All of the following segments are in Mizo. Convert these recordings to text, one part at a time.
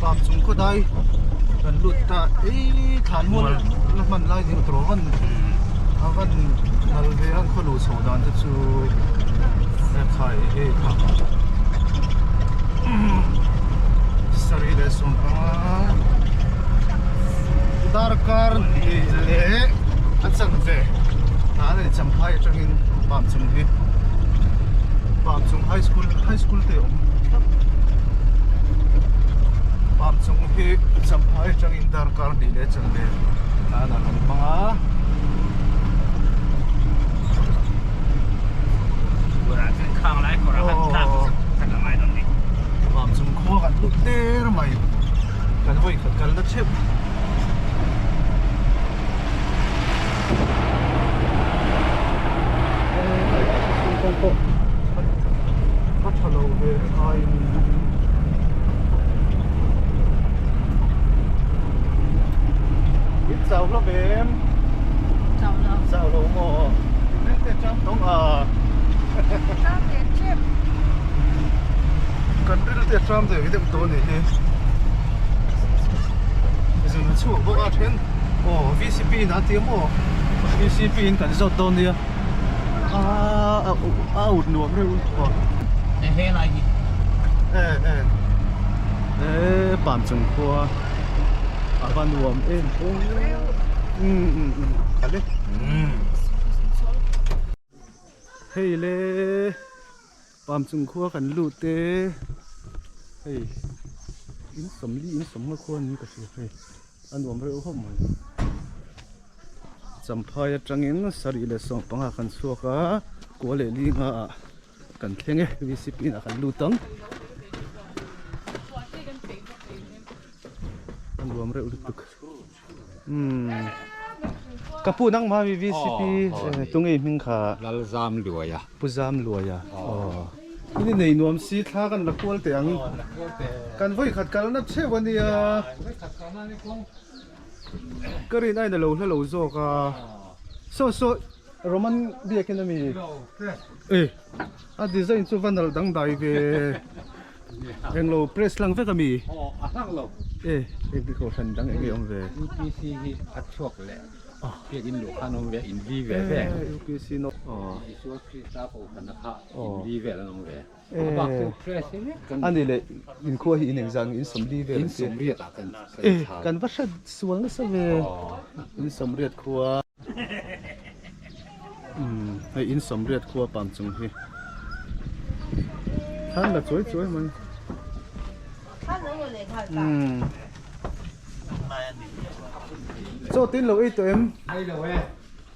Pam chung khaw dai kan lut ta ei thlan mual la hman lai ni tawh van a van nal ve an khaw luh chhoh dan te chu khai hei kha sarih leh sawmpanga darkar hnih leh a chanve tah a ni champhai atangin pam chung hi pam chung high school high school te a awm pam chung hi champhai atangin darkar hnih leh chanve tan a kan hmang a. Pam chung khua kan lut der mai kan vawi khat kal na theuh. A tha lo ve reng aiin In chau hlawm em? Chau lo. Chau lo maw? Eng te chang tawng a. Chang ve chep. Kan ril te chang ve deuh tawh a nih hi. Zun a chhuak bawk a then aw VCP in a ti a maw? VCP in kan zawt dawn nia. A a ut nuam reuh lutuk a. E he lai hi. E e e pam chung khua a va nuam em um um um khale um hei le pam chung khua kan lut te hei in sawmli in sawmnga khua niin ka hria hei. A nuam reuh khawp mai. Champhai atangin sarih leh sawmpanga kan chhuak a, kua leh li nga ah kan thleng e, VCP inah kan lut ang. A nuam reuh lutuk. Umm ka pu nangmah mi VCP tunge i hming kha? Lalzamluaia. Pu Zamluaia aw. In i nei nuam si thla kan la kual teh ang. Kan vawi khat kalna theuh a nia. Ka rin ain a lo hla lo zawk a. Saw saw Roman biakin a mi. E a design chu va nalh dangdai ve. Englo press lang vek a mi. E engti kohhran dang enge awm ve. UPC hi a chhuak leh. Biakin luh khan awm ve, in vi ve ve. UPC no. Isua Krista kohhran a kha in vi vel an awm ve. A bak chu press hi vek kan. Ani leh in khua hi in engzah nge in sawmli vel In sawmriat ah kan chhal. Kan va hre sual nasa ve. In sawmriat khua. Umm hei in sawmriat khua pam chung hi. Thlan la chuai chuai mai. Umm. Chaw tin lo ei tawh em? Ei lo e.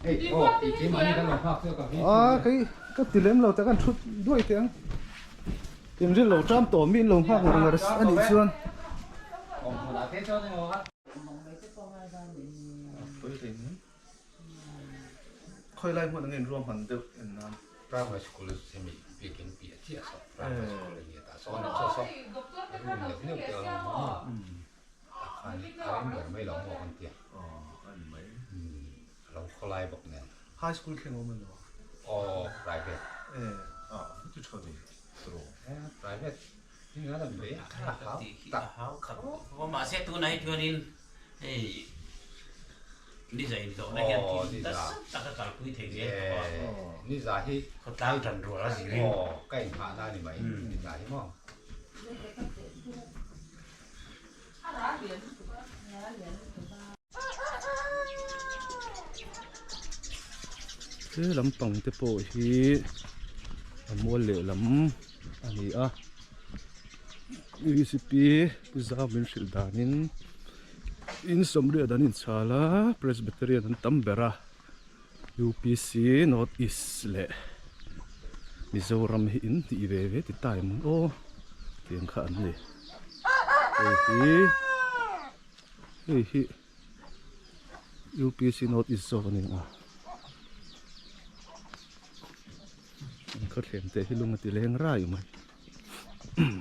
Ei aw i ti mahni kan lo nghak chu ka vi. A kei ka ti lem lo tak an thut duai teh ang. In ril lo ṭam tawh mi in lo nghak ngar ngar a nih chuan. Khawi lai hmun ang in ruahman deuh en nan. Primary school hemi biakin piah chiah saw primary school a ni a tah sawn saw saw room neuh neuh te a awm a tah khan a rem ber mai lo maw kan tia a lo khawlai bawk nen. High school thleng awm emaw? Aw private. E a chu tha ve tawh. E private hi nga lam ve a hau tak. Hau khat mahse tunah hi chuanin hei Ni za inhlawhna hian thil nasa tak a kalpui thei zel tawh a. Ni za hi khawtlang tan rual a zirin. Aw, ka inghahna a ni mai ni za hi maw. He lampang te pawh hi a mual lehlam a ni a, UCP Pu Zau min hrilh danin. In sawmriat an inchhal a, Presbyterian an tam ber a, UPC North East leh Mizoram hi in tih ve ve ti ta em aw tiang kha an ni. Hei hi hei hi UPC North East zawk a ni ang a. An khawthleng te hi lung a ti leng rai mai.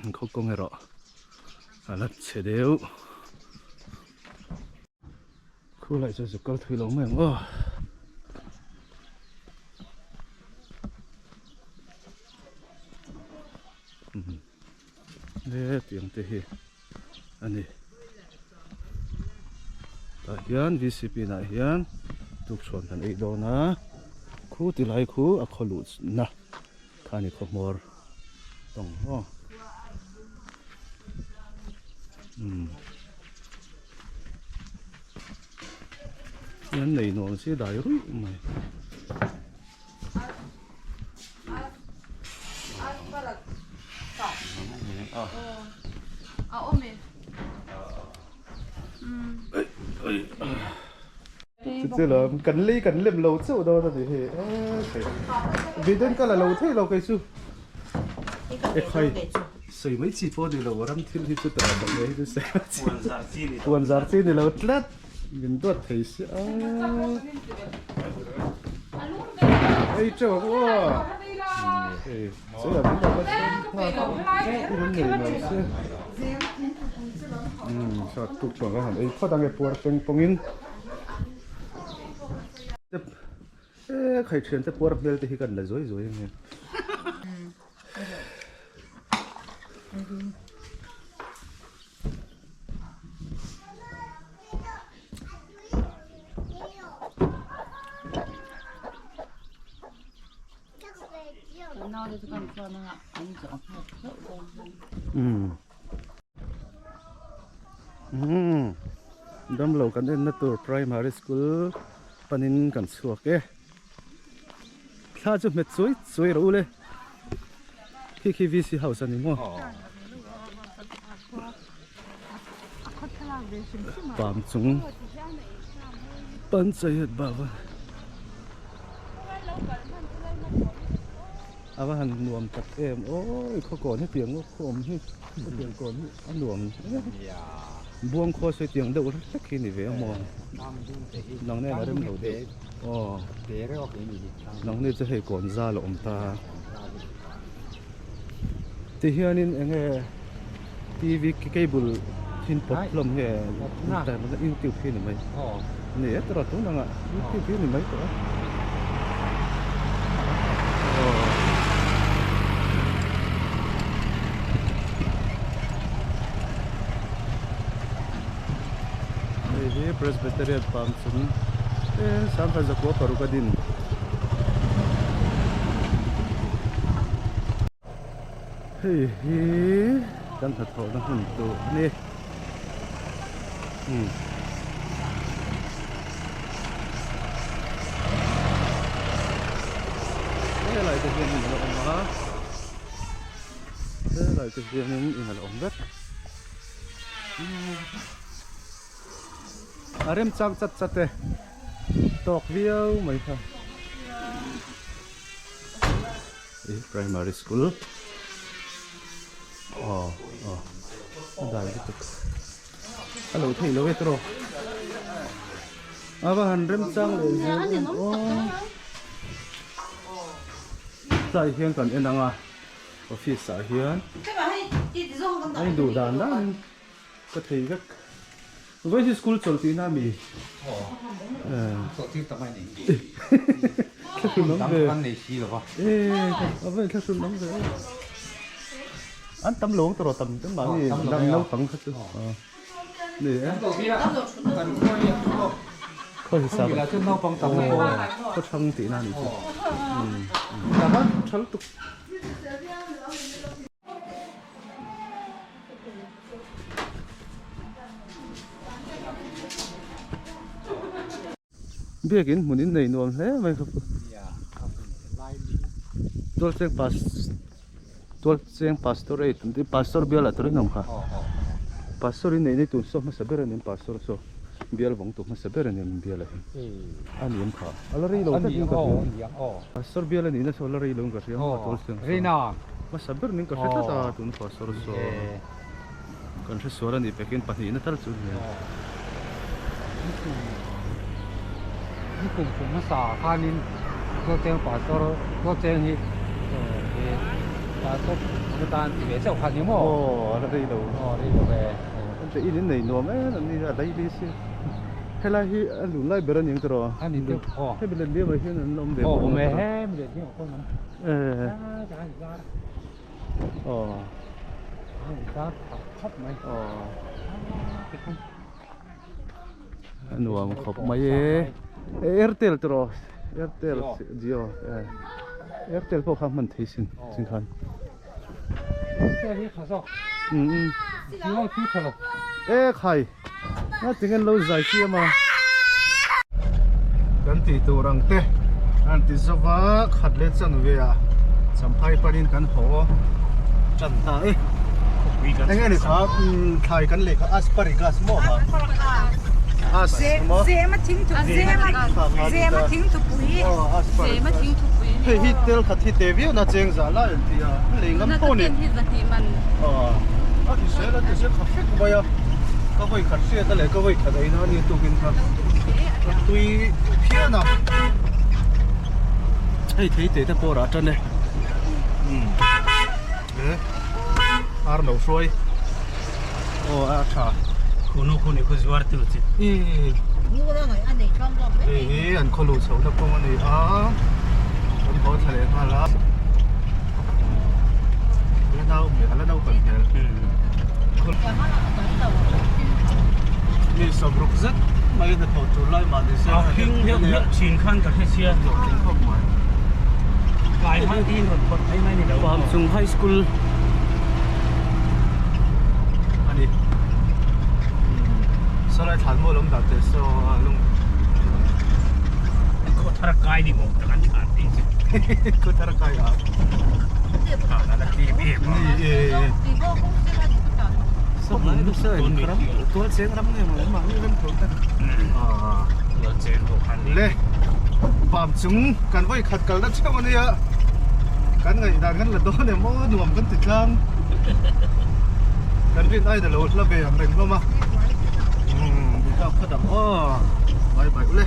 An khaw kawng erawh a la chhe deuh. Khulai chuan zuk kal thui lo mai ang aw. Le tiang te hi. a ni. Tah hian VCP nah hian tukchhuan kan ei dawn a, khu ti lai khu a khaw luhna kha a ni khaw hmawr tawng maw. Umm hian nei nuam si dai ruih mai. Chuti kan lei kan lem lo chauh dawn a ni hei Biden ka la lo thei lo kei chu e khai sawi mai chi pawh ni lo ram thil hi chu tah tak mai hi chu sawi mai chi puan zar chi ni lo tlat. Min duat thei si a. Ei teuh ang u a. Ei chei a min lo va sen nghak a in an nei lo si. Umm sat tuk chuan kan han ei phawt ang e puar peng pawng in. E khai thian te puar hmel te hi kan la zuai zuai ang e. Damlo kan enna tur primary school panin kan chhuak e. Thla chu hmet chuai chuai rawh u le. Khi khi VC house a ni maw? Pam chung Panchayat Bhavan a va han nuam tak em awi khaw kawn hetiang khaw awm hi hetiang kawn hi a nuam buang khaw sawi tiang deuh hlek hi ni ve a maw nang nen a rem lo deuh aw nang ni chu hei kawn zal a awm ta. Tihianin eng nge TV cable thin pawt hlawm nge YouTube hi ni mai ni e tawrh tun anga YouTube hi ni mai tawh a. Hei hi Presbyterian Palm chung sangha zakua paruk a din. Hei hi kan hnathawhna hmun tur a ni. Umm. Helai te hian in a lo awm a. Helai te hianin in a lo awm vek. A remchang chat chat e. Tawk viau mai kha. Ih primary school aw aw a dai lutuk a lo theih lo e tawh a va han remchang leh zel em aw tlai hian kan en ang a office ah hian a induh dan dan. Ka thei vek. Vawi hi school chawlh tihna a mi? Chawlh tir tam a ni. Thlahrun awm ve. Dang kan nei si lo va. A vawi thlahrun awm ve. An tam lo ang tawrh tam tam mahni dang naupang kha chu. Ni e. Khawi hi sa ba. Naupang tam na pawh. Khaw thang tihna a ni chu. Tam a tha lutuk. Biakin hmun in nei nuam hle mai kha Tualcheng pas Tualcheng pastor ei tum pastor bial ah tur in awm kha pastor in neih ni tur saw hmasa ber a ni pastor saw bial vawng tu hmasa ber a ni bial ah hian a ni awm kha a la rei lo tlat in ka hria pastor bial a nih na saw a la rei lo in ka hria maw Tualcheng saw. Hmasa ber ning ka hre tlat a tun pastor saw kan hre sual a nih pekin pahnihna tal chu nia. Ni kum kum hmasa khanin Tualcheng pastor Tualcheng hi pastor atan ti ve chauh kha ni maw? Aw a la rei lo. Aw rei lo ve. An in in nei nuam em an ni a daily si. Helai hi a lun lai ber a ni ang tiraw? A ni deuh aw. Hemi let liam ah hian an la awm ve bawk ang tiraw? Aw awm e hemi let liam ah pawh an awm. Aw. A nuam khawp mai e Airtel tiraw Airtel Jio Airtel pawh kha hman thei sin chin khan e khai nga tinge an lo zai chiam a kan tih tur ang te an ti zova khat leh chan ve a champhai panin kan haw tan ta e enge ni kha thlai kan lei kha asparagus maw kha as maw zema thing thu zema zema thing thu pui zema thing thu pui hei hi tel khat hi te viau na cheng za lai an ti a lei ngam pawh ni a hrisel a ti se kha fek mai a ka vawi khat hriat a leh ka vawi khat eina ani tukin kha a tui phian a hei thei te te pawh rah tan e e ar lo hruai aw a tha khunu khuni khu zuar tu chi hei hi an khaw luh chhohna kawng a ni a kan haw thla leh nghal a la nau hmel a la naupang hmel mi sawmruk zet mai hnathawh tur lai mah ni se a hring deuh deuh thin khan ka hre sia hlawhtling khawp mai tlai hman hi rawn phawrh mai mai ni lo Pamchung High School a ni sawlai thlan maw lawm dah teh saw a lung khaw thar kai ni awm tak an thlan tih chu khaw thar kai a thlan a la tlem em a ni e sawlai chu saw in ram tual cheng ram nge maw mahni rem tho ta tual cheng ho khan le Pamchung kan vawi khat kalna theuh a nia kan ngaihdan kan la dawn em aw nuam kan ti tlang kan rin aina lo hla ve ang reng hlawm a umm kha dang aw bye bye ule.